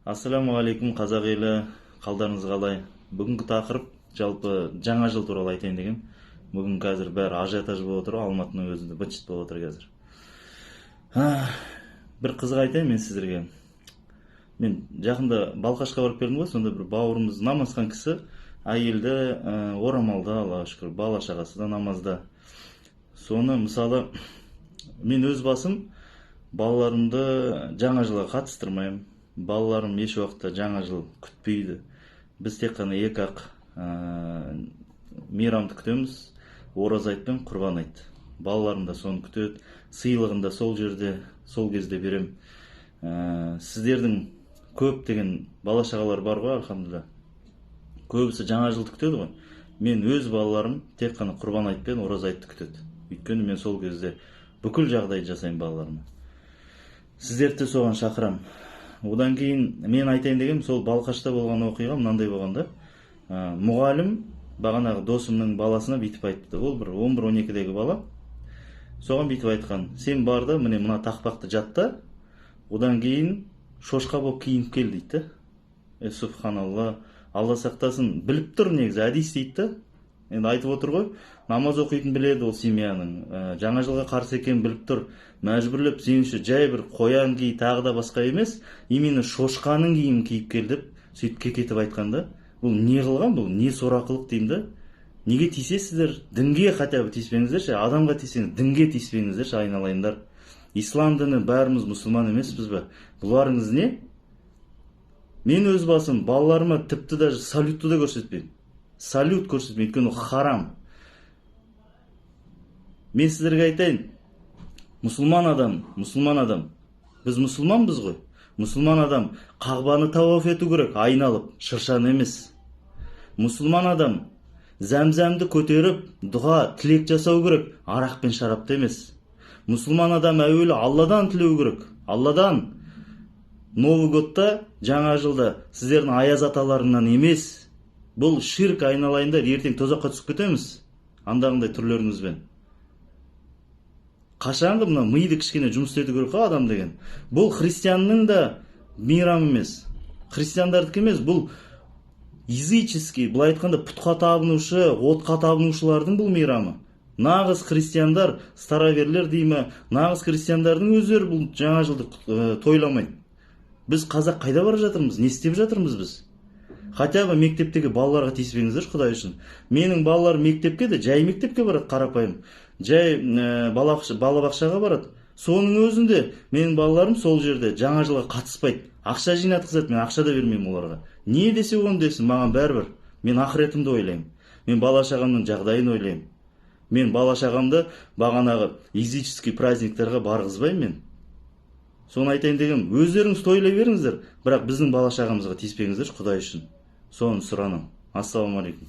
Ассалаумағалейкум, қазақ елі! Қалдарыңыз қалай? Бүгінгі тақырып жалпы жаңа жыл туралы айтайын деген. Бүгін қазір бәрі ажиотаж болып отыр ғой, Алматының өзінде быт болып отыр қазір. Бір қызық айтайын мен сіздерге. Мен жақында Балқашқа барып келдім ғой. Сонда бір бауырымыз, намазхан кісі, әйелді орамалда, Аллаға шүкір, бала шағасы да намазда. Соны, мысалы, мен өз басым балаларымды жаңа жылға қатыстырмаймын. Балаларым еш уақытта жаңа жыл күтпейді. Біз тек қана екі ақ мейрамды күтеміз: Ораза айт пен Құрбан айт. Балаларым да соны күтеді, сыйлығын да сол жерде, сол кезде берем. Сіздердің көптеген бала шағалар бар ғой, альхамдулилля, көбісі жаңа жылды күтеді ғой. Мен өз балаларым тек қана Құрбан айт пен Ораза айтты күтеді, өйткені мен сол кезде бүкіл жағдайды жасаймын балаларыма. Сіздерді де соған шақырамын. Одан кейін мен айтайын дегенім, сол Балқашта болған оқиға мынандай болған да. Мұғалім бағанағы досымның баласына бүйтіп айтты. Ол бір 11-12-дегі бала. Соған бүйтіп айтқан: «Сен бар да, міне, мына тақпақты жатта, одан кейін шошқа болып киініп кел», — дейді да. Е, субханалла, Алла сақтасын! Біліп тұр негізі, әдіс дейді да. Енді айтып отыр ғой, намаз оқитын біледі ол семьяның, жаңа жылға қарсы екенін біліп тұр. Мәжбүрлеп «сен еще жай бір қоян ки, тағы да басқа емес, именно шошқаның киімін киіп кел» деп, сөйтіп кекетіп айтқан да. Бұл не қылған, бұл не сорақылық деймін да. Неге тиісесіздер дінге? Хотя бы тиіспеңіздерші, адамға тиіссеңіз, дінге тиіспеңіздерші, айналайындар. Ислам діні, бәріміз мұсылман емеспіз бе? Бұларыңыз не? Мен өз басым балаларыма тіпті даже салютты да көрсетпеймін, салют көрсетпеймін, өйткені ол харам. Мен сіздерге айтайын, мұсылман адам, мұсылман адам, біз мұсылманбыз ғой, мұсылман адам Қағбаны тауаф ету керек айналып, шыршаны емес. Мұсылман адам зәмзәмді көтеріп, дұға тілек жасау керек, арақ пен шарапты емес. Мұсылман адам әуелі Алладан тілеу керек, Алладан. Новый годта, жаңа жылда сіздердің аяз аталарыңнан емес. Бұл ширк, айналайындар, ертең тозаққа түсіп кетеміз андағындай түрлеріңізбен. Қашанғы мына миды кішкене жұмыс істету керек қой адам деген. Бұл христианның да мейрамы емес, христиандардікі емес, бұл языческий, былай айтқанда, пұтқа табынушы, отқа табынушылардың бұл мейрамы. Нағыз христиандар, староверлер дей ме, нағыз христиандардың өздері бұл жаңа жылды тойламайды. Біз, қазақ, қайда бара жатырмыз? Не істеп жатырмыз біз? Хотя бы мектептегі балаларға тиіспеңіздерші, құдай үшін. Менің балаларым мектепке де жай мектепке барады, қарапайым жай балабақшаға барады. Соның өзінде менің балаларым сол жерде жаңа жылға қатыспайды. Ақша жинатқызады, мен ақша да бермеймін оларға. Не десе, оны десін, маған бәрібір. Мен ақыретімді ойлаймын, мен бала шағамның жағдайын ойлаймын. Мен бала шағамды бағанағы языческий праздниктарға барғызбаймын. Мен соны айтайын дегенім, өздеріңіз тойлай беріңіздер, бірақ біздің бала шағамызға тиіспеңіздерші, құдай үшін, соны сұранамын. Ассалаумағалейкум.